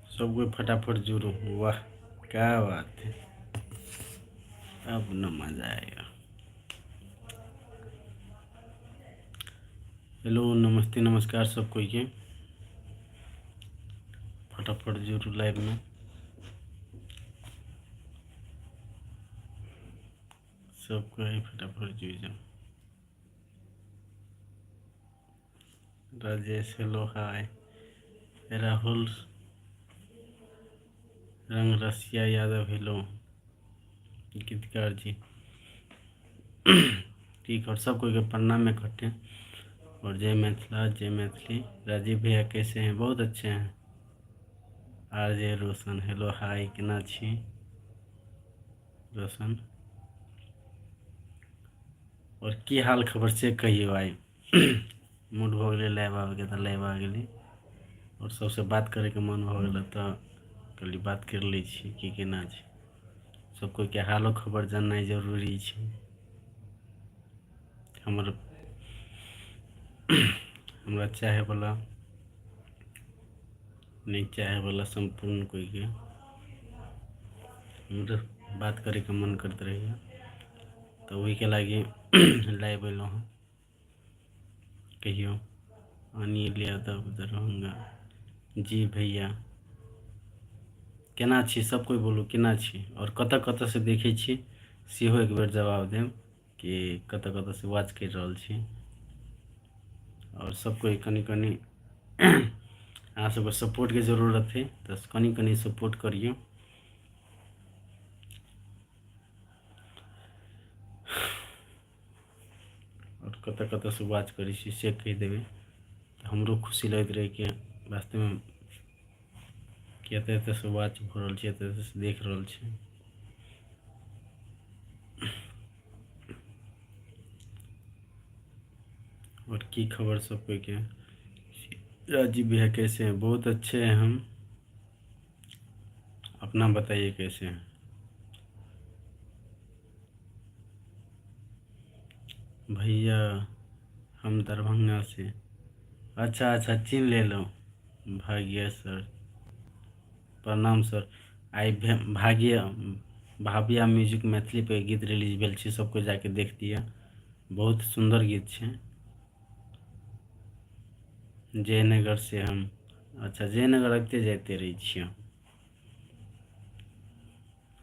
सब कोई फटाफट जुड़ो। वाह क्या बात है, अब न मजा आएगा। हेलो नमस्ते नमस्कार सब कोई के, फटाफट जुड़ू लाइव में। सब कोई फटाफट जुड़ जाओ। राजेश हेलो हाय, राहुल रंग रसिया यादव हेलो, गीतकार जी ठीक। और सब कोई के प्रणाम में इकट्ठे। और जय मिथिला जय मैथिली। राजीव भैया कैसे हैं? बहुत अच्छे हैं। आर जे रोशन हेलो हाय, केना छी रोशन? और की हाल खबर से कहियो। आइ मूड भऽ गेलै लाइव आबैके तऽ लाइव आ गेलै, और सबसँ बात करैके मन भऽ गेलै तऽ कहली बात करि लै छी की केना छै। सब कोइके हालो खबर जाननाइ जरूरी छै। हमरा चाहैवला नहि चाहैवला सम्पूर्ण कोइके हमरा बात करैके मन करैत रहैए, तऽ ओहिके लागि लाइव अयलहुँ हँ। कहियौ। अनिल यादव दरभंगा जी भैया केना छी? सब कोइ बोलू केना छी और कतऽ कतऽ से देखै छी सेहो एक बेर जवाब देब कि कतऽ कतऽ से वॉच करि रहल छी। और सब कोइ कनि कनि अहाँ सबके सपोर्टके जरूरत है, तऽ कनि कनि सपोर्ट करियौ। आओर कतऽ कतऽसँ वॉच करै छी से कहि देबै तऽ हमरो खुशी लगैत रहै कि वास्तवमे कि एतऽ एतऽसँ वॉच भऽ रहल छै, एतऽ एतऽसँ देख रहल छै। और की खबर सब कोई के? राजीव भैया कैसे हैं? बहुत अच्छे हैं हम, अपना बताइए कैसे हैं? भैया हम दरभंगा से। अच्छा अच्छा चिन्ह ले लो भाग्य सर, प्रणाम सर। आइ भाग्य भाव्या म्यूजिक मैथिली पे गीत रिलीज भेल छै, सबको जाके देख दिअ, बहुत सुन्दर गीत छै। जयनगर से हम। अच्छा जयनगर अबिते जाइते रहै छियै,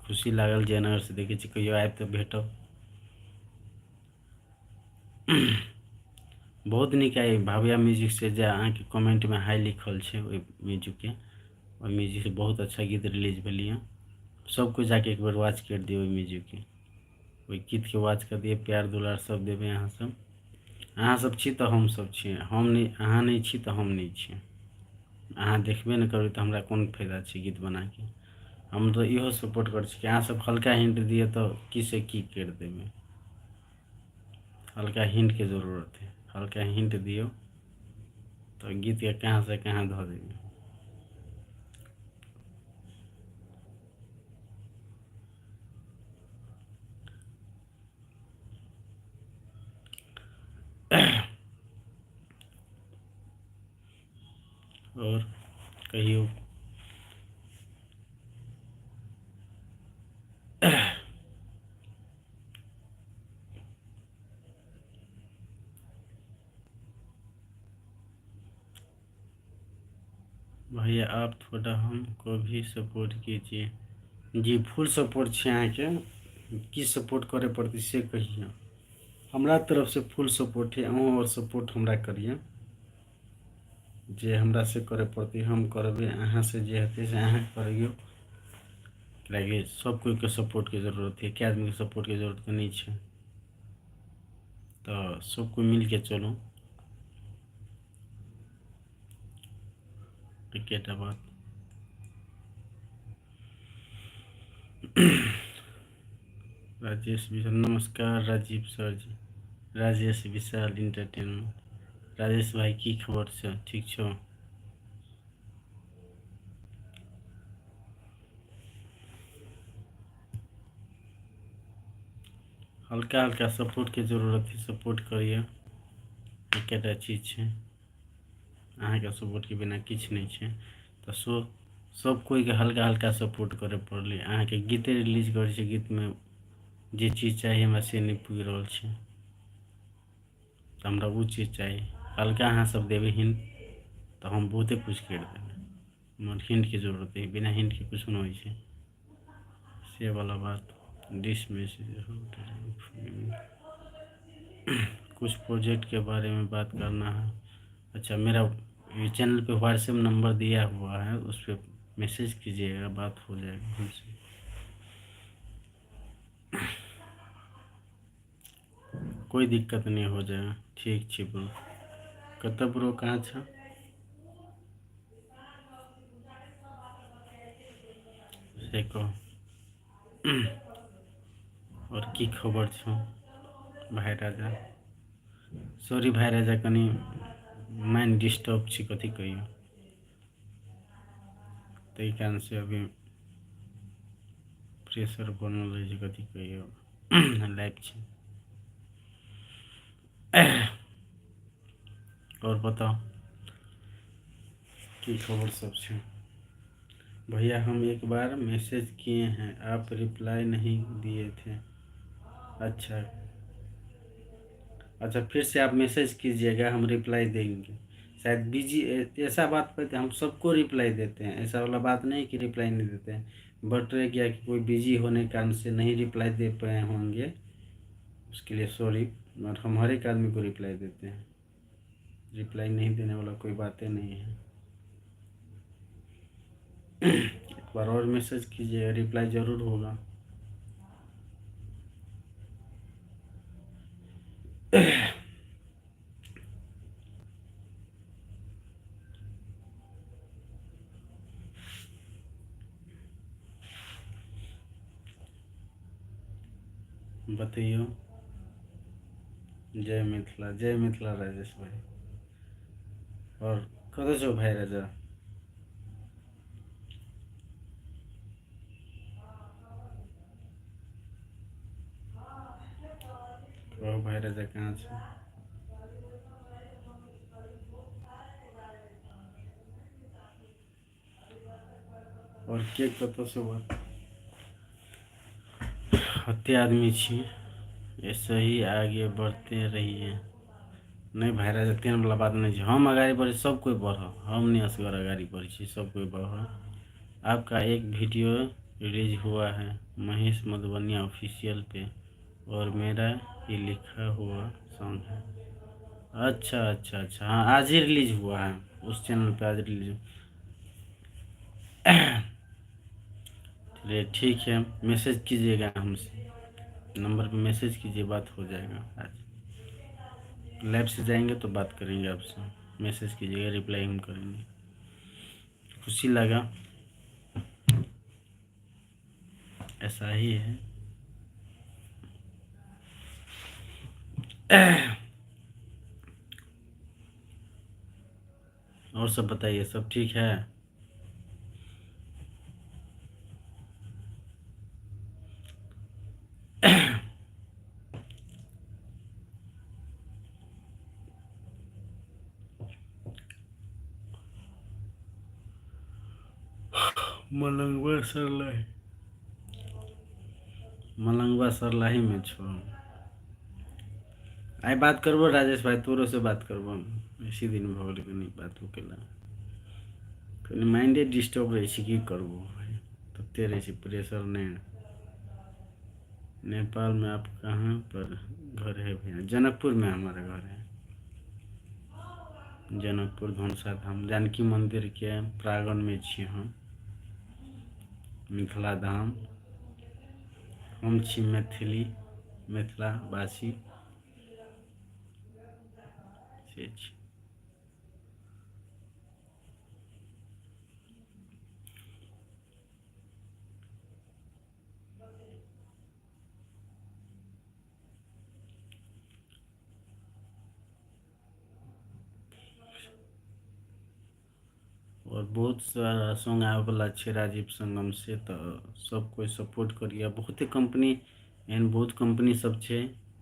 खुशी लागल जयनगर से देखै छी, कहियो आयब तऽ भेटब। बहुत नीक आइ भाव्या म्यूजिक से जे अहाँके कमेंटमे हाई लिखल छै ओहि म्यूजिकके, ओहि म्यूजिक से बहुत अच्छा गीत रिलीज भेल यऽ। सब कोइ जाके एक बेर वॉच कर दियौ ओहि म्यूजिकके, ओहि गीतके वॉच कर दियौ। प्यार दुलार सब देबै अहाँ सब, अहाँ सब छी तऽ हम सब छी, हम नहि, अहाँ नहि छी तऽ हम नहि छी। अहाँ देखबे नहि करबै तऽ हमरा कोन फायदा छै गीत बनाके। हम तऽ इहो सपोर्ट करै छी कि अहाँ सब हल्का हिंट दिअ तऽ की से की करि देबै, हल्का हिंटके जरूरत है, हल्का हिंट दियौ तऽ गीतके कहाँ से कहाँ धऽ देबै। और कहियौ। भैया आप थोड़ा हमको भी सपोर्ट कीजिए। जी फुल सपोर्ट छै अहाँके, की सपोर्ट करे पड़तै से कहियौ। हमरा तरफसँ फुल सपोर्ट है, अहूँ आओर सपोर्ट हमरा करियौ। जे हमरा से करे पड़तै हम करबै, अहाँ से जे हेतै से अहाँ करियौ। किएकि सब कोइके सपोर्टके जरूरत है, एके आदमीके सपोर्टके जरूरत नहि छै, तऽ सब कोइ मिलके चलू। एकेटा बात। राजेश विशाल नमस्कार राजीव सर जी, राजेश विशाल इंटरटेनमेंट। राजेश भाई की खबर छै? ठीक छौ? हल्का हल्का सपोर्टके जरूरत है, सपोर्ट करिए। एकेटा चीज छै, अहाँके सपोर्टके बिना किछु नहि छै। तऽ सो सब कोइके हल्का हल्का सपोर्ट करे पड़लै। अहाँके गीते रिलीज करै छै, गीतमे जे चीज चाही हमरा से नहि पुरि रहल छै, तऽ हमरा ओ चीज चाही। हल्का अहाँ सब देबै हिंट तऽ हम बहुते कुछ करि देबै। हमर हिंटके जरूरत है, बिना हिंटके कुछो नहि होइ छै, से वाला बात। डिस मैसेज कुछ प्रोजेक्ट के बारे में बात करना है। अच्छा, मेरा ये चैनल पे व्हाट्सएप नंबर दिया हुआ है, उस पर मैसेज कीजिएगा, बात हो जाएगा हमसे। कोई दिक्कत नहीं, हो जाएगा। ठीक छै ब्रो। कतऽ ब्रो, कहाँ छ से कह। और की खबर छौ भाइ राजा? सॉरी भाइ राजा, कनि माइंड डिस्टर्ब छी, कथी कहियौ, ताहि कारण से अभी प्रेशर बनल रहै छै, कथी कहियौ, लाइफ छै। और बताओ की खबर सब छै? भैया हम एक बार मैसेज किए हैं, आप रिप्लाई नहीं दिए थे। अच्छा अच्छा, फिर से आप मैसेज कीजिएगा, हम रिप्लाई देंगे। शायद बिजी, ऐसा बात पे हम सबको रिप्लाई देते हैं, ऐसा वाला बात नहीं कि रिप्लाई नहीं देते हैं। बट रह गया कि कोई बिजी होने के कारण से नहीं रिप्लाई दे पाए होंगे, उसके लिए सॉरी। और हम हर एक आदमी को रिप्लाई देते हैं, रिप्लाई नहीं देने वाला कोई बातें नहीं है। एक बार और मैसेज कीजिएगा, रिप्लाई ज़रूर होगा। बतैयो। जय मिथिला, जय मिथिला राजेश भाई। और कतऽ छौ भाई राजा? कहो भाई राजा कहाँ छौ? और के कतऽ से बात? कते आदमी छी, ऐसे ही आगे बढ़ते रहिए। नहीं भाई राजा, तेहन वाला बात नहीं छै। हम अगाडि बढ़ी सब कोई बढ़, हम नहीं असगर अगाडि बढ़ै छी, सब कोई बढ़। आपका एक वीडियो रिलीज हुआ है महेश मधुबनिया ऑफिशियल पे और मेरा ही लिखा हुआ सॉन्ग है। अच्छा अच्छा अच्छा, हाँ आज ही रिलीज हुआ है उस चैनल पे, आज रिलीज। चलिए ठीक है, मैसेज कीजिएगा हमसे, नंबर पे मैसेज कीजिए, बात हो जाएगा। आज लैब से जाएंगे तो बात करेंगे आपसे, मैसेज कीजिएगा, रिप्लाई हम करेंगे। खुशी लगा, ऐसा ही है। और सब बताइए, सब ठीक है? मलंगवा सरलाही, मलंगवा सरलाही में छो। आइ बात करबो राजेश भाई, तोरो से बात करबो। बेसी दिन भऽ गेलै कनि बातो केला, कनि माइंडे डिस्टर्ब रहै छै, की करबो भाई, तते रहै छै प्रेशर। नहि नेपाल में आप कहाँ पर घर है भैया? जनकपुर में हमारा घर है, जनकपुर धनुषा धाम, जानकी मंदिर के प्रांगण में छी हम, मिथिला धाम। हम छी मैथिली, मिथिलावासी से छी। और बहुत सारा सॉन्ग आबैवला छै राजीव संगम से, तऽ सब कोइ सपोर्ट करिए। बहुते कंपनी एहन बहुत कम्पनी सब छै।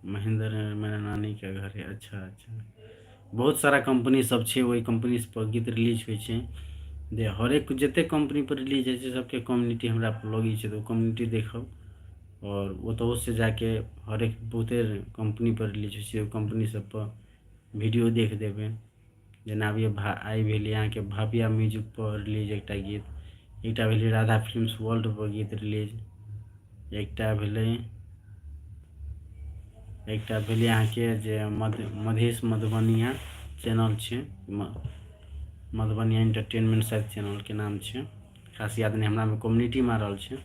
महेंद्र मेरा नानी के घर है। अच्छा अच्छा, बहुत सारा कम्पनी सब छै, ओहि कम्पनी पर गीत रिलीज होइ छै। जे हरेक जते कम्पनी पर रिलीज होइ छै सबके कम्युनिटी हमरा लगै छै, तऽ ओ कम्युनिटी देखब आओर ओतहु से जाके हरेक बहुते कम्पनी पर रिलीज होइ छै, ओहि कम्पनी सब पर वीडियो देख देबै। जेना अभी आइ भेलै अहाँके भव्या म्यूजिक पर रिलीज एकटा गीत, एकटा भेलै राधा फिल्म्स वर्ल्ड पर गीत रिलीज, एकटा भेलै अहाँके जे मधेश मधुबनिया चैनल छै, मधुबनिया एंटरटेनमेंट शायद चैनलके नाम छै, खास याद नहि हमरा, कम्युनिटीमे आ रहल छै,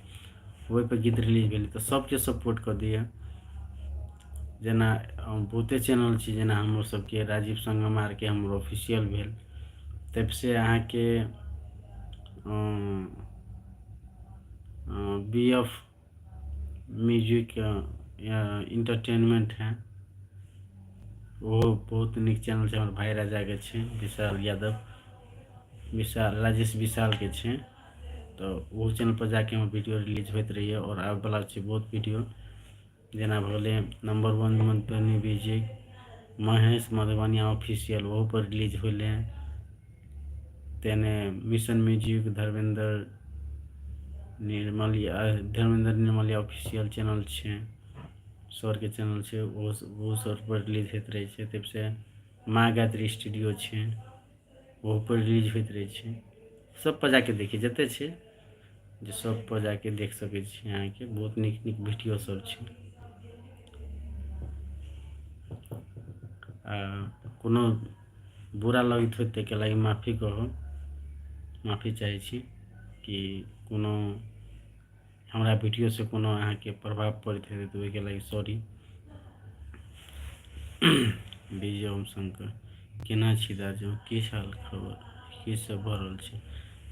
ओहिपर गीत रिलीज भेलै। तऽ सबके सपोर्ट कऽ दिअ। जेना बहुते चैनल छै, जेना हमर सबके राजीव संगम आरके हमर ऑफिशियल भेल, तब से अहाँके बी एफ म्यूजिक इंटरटेनमेंट है, ओहो बहुत नीक चैनल छै, हमर भाई राजाके छै, विशाल यादव, विशाल राजेश विशालके छै। तऽ ओहो चैनल पर जाके हमर वीडियो रिलीज होइत रहैए आओर आबैवला छै बहुत वीडियो, जेना भऽ गेलै number 1 Madhubani music, Mahesh Madhubaniya official, ओहो पर रिलीज होलै। तेने mission music, Dharmendra Nirmaliya, Dharmendra Nirmaliya official channel छै, सरके चैनल छै, ओहो सर पर रिलीज होइत रहै छै। तब से माँ गायत्री स्टूडियो छै, ओहो पर रिलीज होइत रहै छै। सब पर जाके देखिए, जते छै जे सब पर जाके देख सकै छी। अहाँके बहुत नीक नीक वीडियो सब छै। आ कोनो बुरा लगैत होय ताहिके लागि माफी कहब, माफी चाहै छी कि कोनो हमरा वीडियो से कोनो अहाँके प्रभाव पड़ैत हेतै तऽ ओहिके लागि सॉरी। विजय ओम शंकर, केना छी दाजू, की हाल खबर, की सब भऽ रहल छै?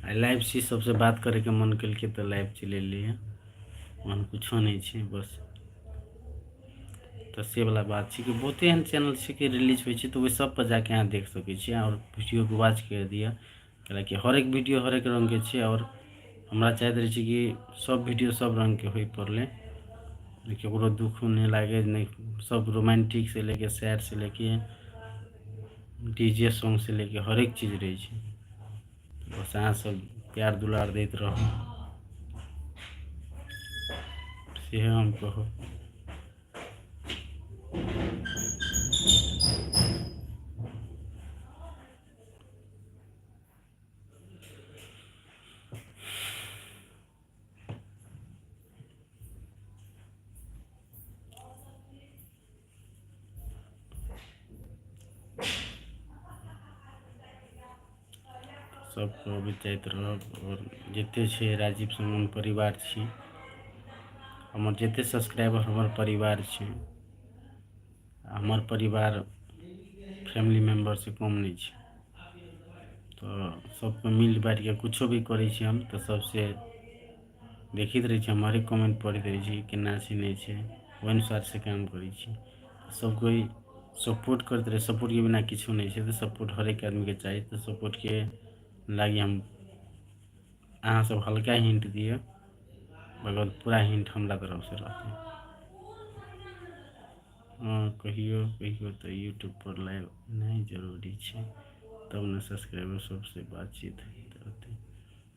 आइ लाइव छी, सबसे बात करैके मन केलकै तऽ लाइव चलि एलियै, ओहन कुछो नहि छै बस। तऽ से वला बात छै कि बहुते एहन चैनल छै कि रिलीज होइ छै, तऽ ओहि सब पर जाके अहाँ देख सकै छी आओर वीडियोके वॉच करि दिअ, कैलाकि हरेक वीडियो हरेक रङ्गके छै आओर हमरा चाहैत रहै छी कि सब वीडियो सब रङ्गके होइ पड़लै, ककरो दुःख नहि लागै, नहि सब रोमांटिक से लेके सैड से लेके डीजे सॉन्ग से लेके हरेक चीज रहै छै। बस अहाँ सब प्यार दुलार दैत रहू, से हम कहब। सबके अबैत जाइत रहब आओर जते छै राजीव संगम परिवार छी, हमर जते सब्सक्राइबर हमर परिवार छै, हमर परिवार फैमिली मेम्बर से कम नहि छै। तऽ सबके मिल बाँटिके कुछो भी करै छी हम तऽ सबसे देखैत रहै छी, हम हरेक कमेंट पढ़ैत रहै छी केना छै नहि छै, ओहि अनुसारसँ काम करै छी। सब कोइ सपोर्ट करैत रहै, सपोर्टके बिना किछो नहि छै, तऽ सपोर्ट हरेक आदमीके चाही। तऽ सपोर्टके लागि हम अहाँ सब हल्का हिंट दिअ, मगर पूरा हिंट हमरा तरफसँ रहतै। हँ कहियो कहियो तऽ यूट्यूब पर लाइव नहि जरूरी छै, तब ने सब्सक्राइबर सबसे बातचीत होइत रहतै।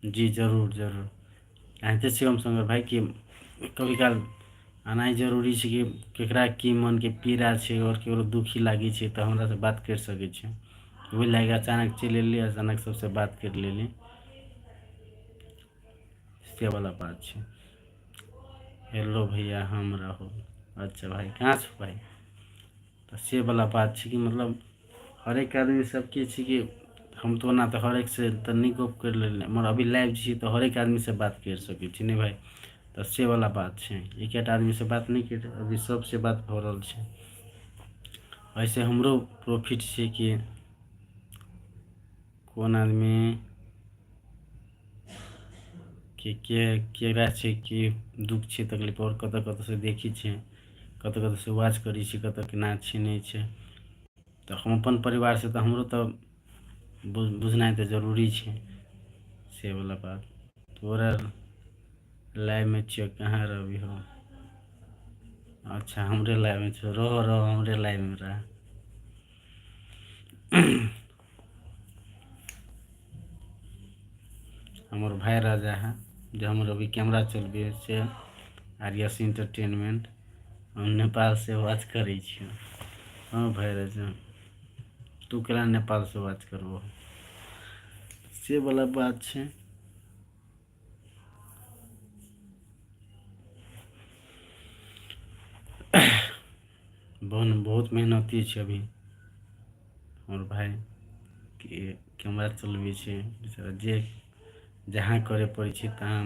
जी जरूर जरूर, अहाँके शिवम शंकर भाई कि कभी काल आनाइ जरूरी छै कि केकरा की मनके पीड़ा छै आओर केकरो दुखी लागै छै तऽ हमरासँ बात करि सकै छै। ओहि लागि अचानक चलि एलियै, अचानक सबसँ बात करि लेली, से वाला बात छै। हेलो भैया, हम राहुल। अच्छा भाई, कहाँ छौ भाई? तऽ से वाला बात छै कि मतलब हरेक आदमी सबके छै कि हम तऽ ओना तऽ हरेक से तऽ नहि गप करि लेलियै, मगर अभी लाइव छी तऽ हरेक आदमीसँ बात करि सकै छी, नहि भाई? तऽ से वाला बात छै, एकेटा आदमीसँ बात नहि करि, अभी सबसँ बात भऽ रहल छै। एहिसँ हमरो प्रॉफिट छै कि कोन आदमी के केकरा छै की दुःख छै तकलीफ, आओर कतऽ कतऽसँ देखै छै, कतऽ कतऽसँ वाच करै छै, कतऽ केना छै नहि छै। तऽ हम अपन परिवारसँ तऽ हमरो तऽ बुझनाइ तऽ जरूरी छै, से वाला बात। तोरा लाइवमे छियौ, कहाँ रहबी हो? अच्छा हमरे लाइवमे छौ, रह रह हमरे लाइवमे रह। हमर भाय राजा है जे हमर अभी कैमरा चलबै से आर एस इंटरटेनमेंट, हम नेपालसँ वॉच करै छियै। हँ भाय राजा, तू केना नेपालसँ वॉच करबो, से वाला बात छै। बहुत बहुत मेहनती छै अभी हमर भाय के, कैमरा चलबै छै बेचारा, जे जहाँ करे पड़ै छै तहाँ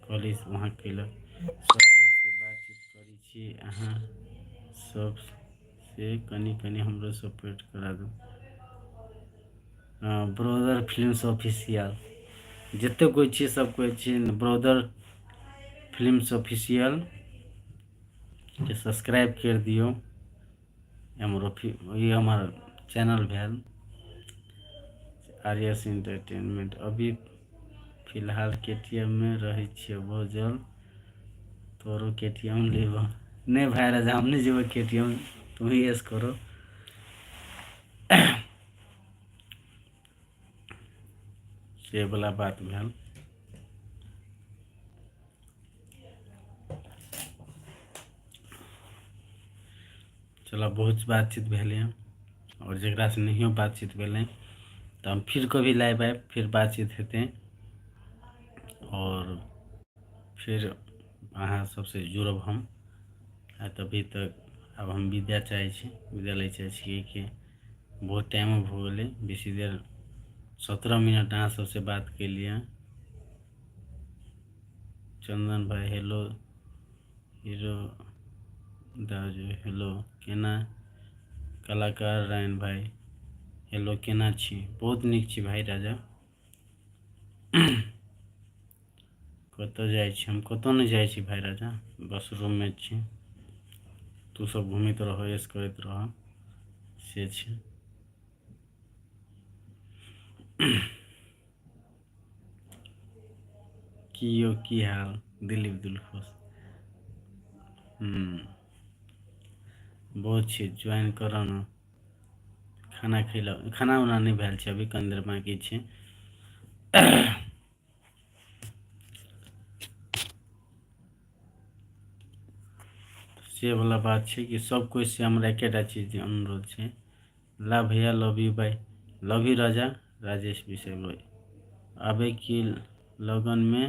कहली वहाँ कयलक। सब लोकसँ बातचीत करै छी अहाँ सबसे, कनि कनि हमरो सपोर्ट करा दू। ब्रदर फिल्म्स ऑफिशियल, जते कोइ छियै सब कोइ छियै ब्रदर फिल्म्स ऑफिशियल के सब्सक्राइब कर दियौ। हमर ई हमर चैनल भेल आर एस इंटरटेनमेंट। अभी फिलहाल के टी एम मे रहै छियै, बहुत जल्द तोरो के टी एम लेबो। नहि भाय राजा, हम नहि जेबै के टी एम, तुम ही ऐश करो। से वाला बात भेल। चलो बहुत बातचीत भेलै, आओर जकरासँ नहियो बातचीत भेलै तऽ हम फिर कभी लाइव आयब, फिर बातचीत हेतै आओर फिर अहाँ सबसँ जुड़ब हम। आ तभी तक आब हम विदा चाहै छी, विदा लै चाहै छी कि बहुत टाइमो भऽ गेलै, बेसी देर 17 मिनट अहाँ सबसँ बात केलियै। चंदन भाई हेलो, हीरो दाजू हेलो, केना कलाकार रायन भाई हेलो, केना छी? बहुत नीक छी भाई राजा। कतऽ जाइ छी? हम कतऽ नहि जाइ छी भाई राजा, बस रूममे छी। तू सब घुमैत रह, ऐश करैत रह, से छै। की यौ की हाल दिलीप दिलखुश? बहुत छी, ज्वाइन करऽ ने। खाना खैलक? खाना उना नहि भेल छै अभी, कनि देर बाँकी छै। से वाला बात छै कि सब कोइ से हमरा एकेटा चीज अनुरोध छै। ला भैया love you bye, love you Raja. Rajesh विषय भाई आबे की लगन में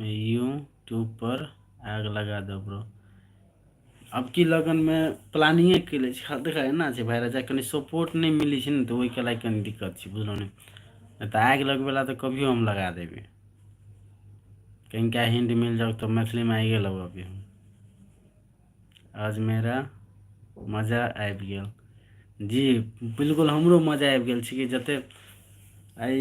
यूट्यूब पर आग लगा दो ब्रो। अब की लगन में प्लानिंगे केले छी। देखा एना छै भाई राजा, कनि सपोर्ट नहि मिलै छै ने तऽ ओहिके लागि कनि दिक्कत छै, बुझलहुँ ने? नहि तऽ आगि लगबैला तऽ कभियो हम लगा देबै। कहीं क्या हिंट मिल जाओ तो मैथिलीमे आइगे लगबी हम। आज मेरा मजा आबि गेल। जी बिल्कुल, हमरो मजा आबि गेल छै कि जते आइ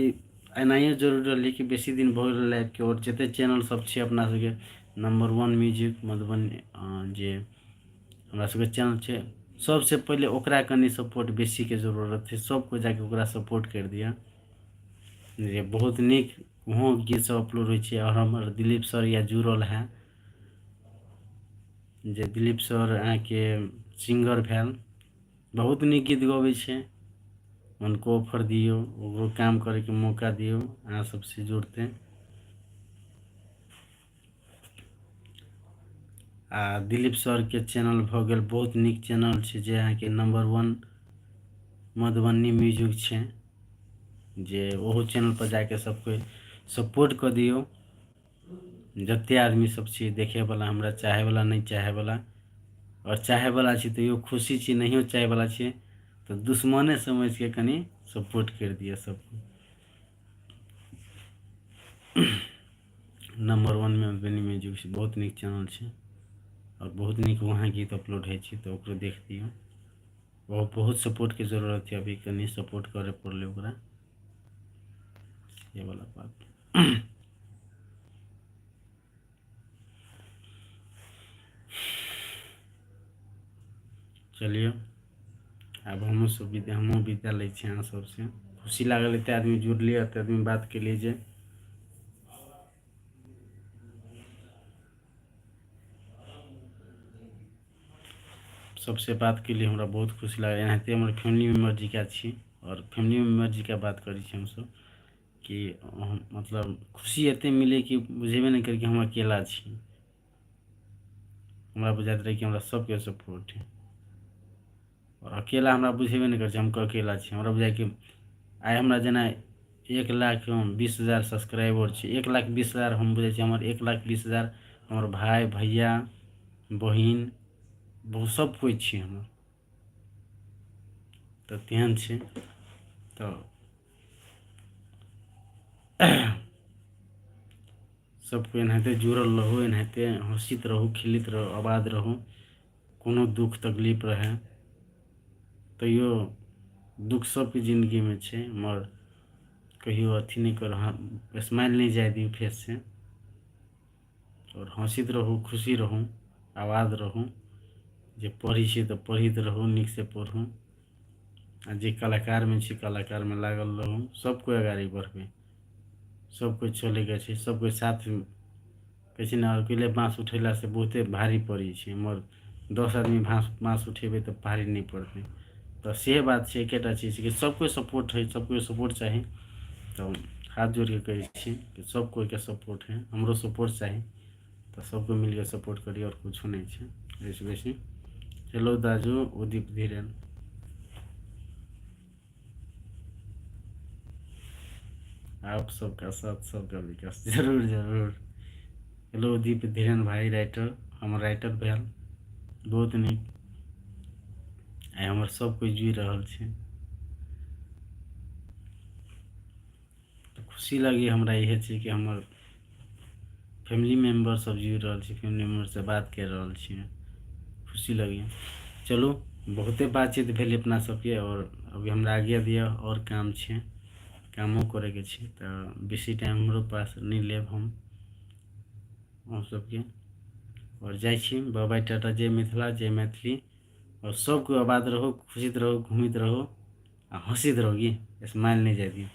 एनाहिए जरूर रहलै कि बेसी दिन भऽ गेल लाइवके। आओर जते चैनल सब छै अपना सबके, नंबर वन म्यूजिक मधुबनी जे हमरा सबके चैनल छै, सबसे पहिले ओकरा कनि सपोर्ट बेसीके जरूरत छै। सबको जाके ओकरा सपोर्ट करि दिअ, जे बहुत नीक ओहो गीत सब अपलोड होइ छै। आओर हमर दिलीप सर या जुड़ल है, जे दिलीप सर अहाँके सिंगर भेल, बहुत नीक गीत गबै छै। हुनको ऑफर दियौ, ओकरो काम करैके मौका दियौ, अहाँ सबसँ जुड़तै। आ दिलीप सरके चैनल भऽ गेल, बहुत नीक चैनल छै, जे अहाँके नंबर वन मधुबनी म्यूजिक छै, जे ओहो चैनल पर जाके सब कोइ सपोर्ट कऽ दियौ। जते आदमी सब छी देखैवला, हमरा चाहैवला, नहि चाहैवला, आओर चाहैवला छी तैयो खुशी छी, नहियो चाहैवला छी तऽ दुश्मने समझिके कनि सपोर्ट करि दिअ सबके। नंबर वन मधुबनी म्यूजिक छै, बहुत नीक चैनल छै आओर बहुत नीक वहाँ गीत अपलोड होइ छै, तऽ ओकरो देख दियौ। बहुत बहुत सपोर्टके जरूरत छै अभी, कनि सपोर्ट करऽ पड़लै ओकरा, से वाला बात। चलियौ आब हमहूँ सब विदा, हमहूँ विदा लै छी अहाँ सबसँ। खुशी लागल एते आदमी जुड़लियै, एते आदमी बात केलियै जे सबसे बात केलियै, हमरा बहुत खुशी लागल। एनाहिते हमर फैमिली मेम्बर जिका छी आओर फैमिली मेम्बर जिका बात करै छी हमसब कि मतलब खुशी एते मिलै कि बुझेबे नहि करै कि हम अकेला छी। हमरा बुझाइत रहै कि हमरा सबके सपोर्ट है आओर अकेला हमरा बुझेबे नहि करै छै हम अकेला छी। हमरा बुझाइ कि आइ हमरा जेना 1,20,000 सब्सक्राइबर छै, 1,20,000 हम बुझै छी हमर 1,20,000 हमर भाय भैया बहिन बहुत सब कोइ छी हमर, तऽ तेहन छै। तऽ सब कोइ एनाहिते जुड़ल रहू, एनाहिते हँसित रहू, खेलैत रहू, आबाद रहू। कोनो दुःख तकलीफ रहै तैयो दुःख सबके जिन्दगीमे छै, मगर कहियो अथी नहि करू, स्माइल नहि जाय दियौ फेससँ, आओर हँसैत रहू, खुशी रहू, आबाद रहू। जे पढ़ै छियै तऽ पढ़ैत रहू, नीकसँ पढ़ू, आ जे कलाकारमे छी कलाकारमे लागल रहू। सब कोइ अगाडि बढ़बै, सब कोइ चलैके छै, सब कोइ साथ कहै छै ने। अकेले बाँस उठेलासँ बहुते भारी पड़ै छै, मगर 10 आदमी बाँस उठेबै तऽ भारी नहि पड़तै। तऽ से बात छै, एकेटा चीज छै कि सब कोइ सपोर्ट है, सब कोइ सपोर्ट चाही। तऽ हाथ जोड़िके कहै छी कि सब कोइके सपोर्ट है, हमरो सपोर्ट चाही, तऽ सब कोइ मिलके सपोर्ट करी, आओर कुछो नहि छै एहिसँ बेसी। हेलो दाजू उदीप धीरेन, आप सबका साथ सबका विकास, जरूर जरूर। हेलो दीप धीरेन भाई, राइटर, हमर राइटर भेल, बहुत नीक। आइ हमर सब कोइ जुड़ि रहल छै तऽ खुशी लगैए हमरा। इहे छै कि हमर फैमिली मेम्बर सब जुड़ि रहल छै, फैमिली मेम्बरसँ बात करि रहल छियै, खुशी लगैए। चलू बहुते बातचीत भेल अपना सबके, आओर अभी हमरा आज्ञा दिअ, आओर काम छै, कामो करैके छै, तऽ बेसी टाइम हमरो पास नहि लेब हम अहूँ सबके, आओर जाइ छी। बाय बाय, टाटा, जय मिथिला, जय मैथिली, आओर सबके आबाद रहू, खुशित रहू, घूमित रहू आ हँसित रहू, की स्माइल नहि जाय दियौ।